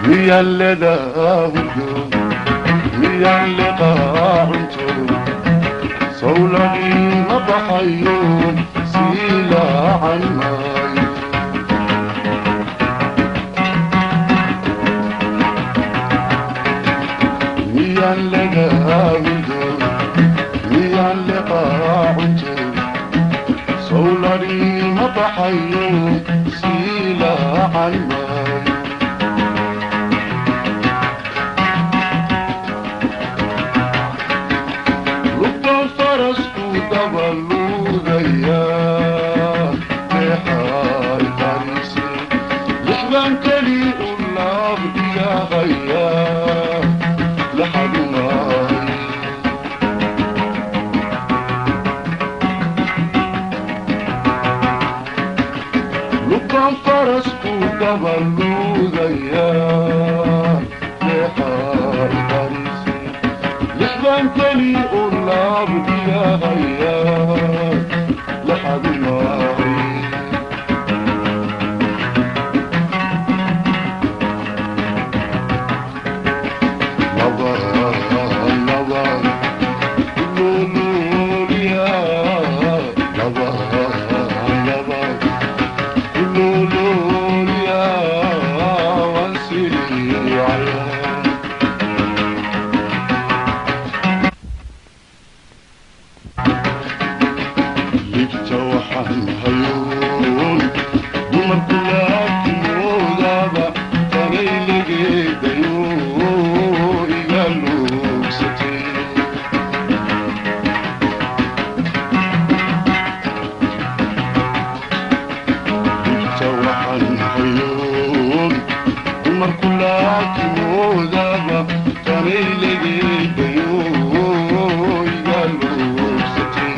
Miyaan leedaa hurdo, miyaan liqaa cunto, sawladii ma baxayo, sii laacan maayo. Miyaan leedaa hurdo, miyaan liqaa cunto, sawladii ma baxayo, sii laacan maayo. Lugtan farasku dabaluudaya, leexay qarise, lixdan keli u laab dhigahaya, laxadumaayo. Lugtan farasku dabaluudaya, leexay qarise, lixdan keli u laab dhigahaya, laxadumaayo. Laba laba kulululiya, laba laba kulululiya, waan siicaya. Libta waxaan hayoon dumarku laabtimoodaba, tanay legeedayo iga lugsatay. Libta waxaan hayoon dumarku laabtimoodaba, tanay legeedayo iga lugsatay.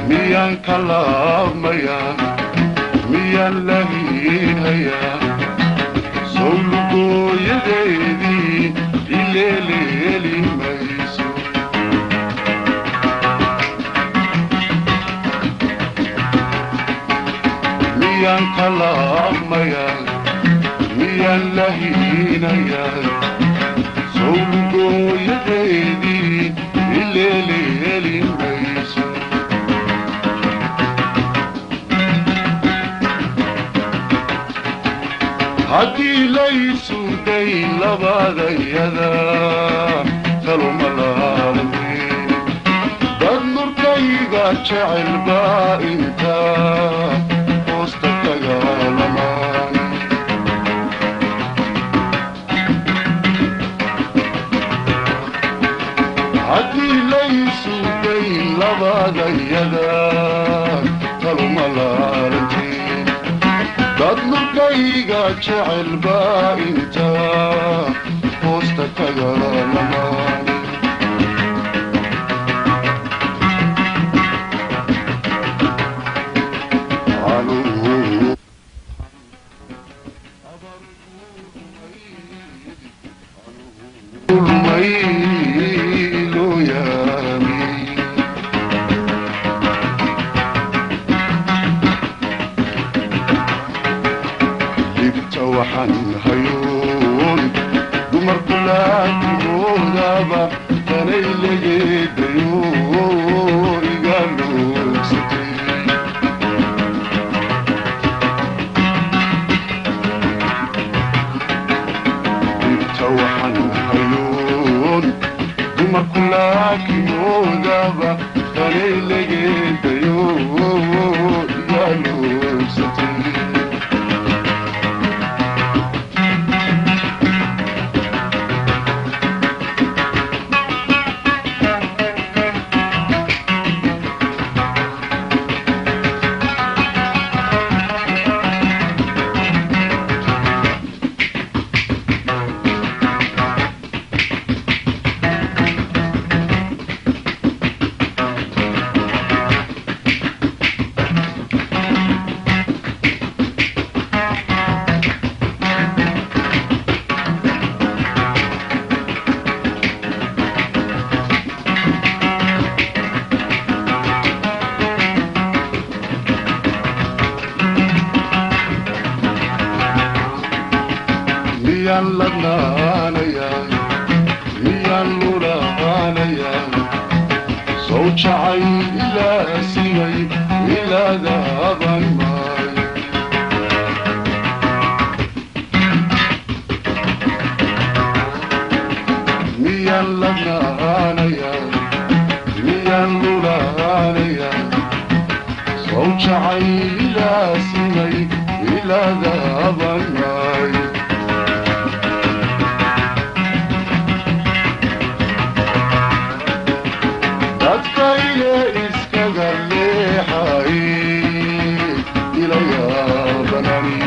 Miyaan ka laabmayaa, miyaan la hiinhayaa, sawlugooyadeedii ileeleeli mayso. Miyaan ka laabmayaa, miyaan la hiinayaa, sawlugooyadeedii ileeleeli mayso. Haddii laysu dayn labadayada, taluma laabanteen, dad nurkayga jecel baa intaa hoosta dagaalamaan. Haddii laysu dayn labadayada, taluma laabanteen, dad nurkayga jecel baa intaa hoosta dagaalamaan. Libta waxaan hayoon dumarku laakimoodaba, tanay legeedayo iga lugsatay. Libta waxaan hayoon dumarku laakimoodaba, Tanay legeedayo igaaluubsatay. Miyaan ladnaanayaa, miyaan lulaanayaa? Sow jacay ilaa simay ilaadaaban maayo. Miyaan ladnaanayaa, miyaan lulaanayaa? Sow jacay ilaa simay ilaadaaban maayo. Dadka ile iskaga leexay ila yaabanani,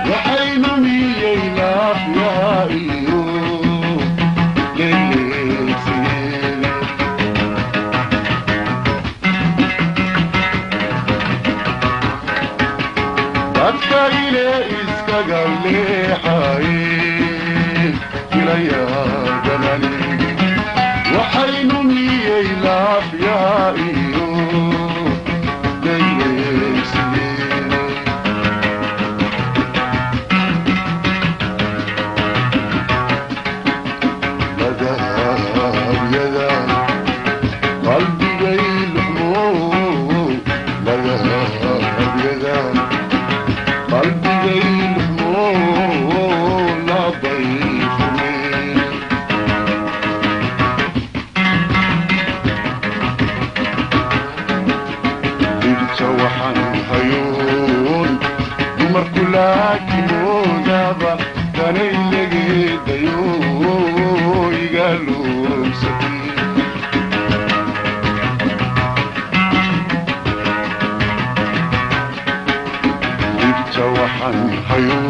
waxay lumiyey laafyaha iyo leeleegsigeeda. Dadka ile iskaga leexay ila yaabanani, waxay lumiyey laafyaha iyo leeleegsigeeda. Lagahabyada qalbigay luxmo, lagahabyada qalbigay luxmo labay fumeen. Dhibta waxaan hayoon dumarku laakimoodaba tanay legeedayo igaaluubsatay. Dhibta waxaan hayoon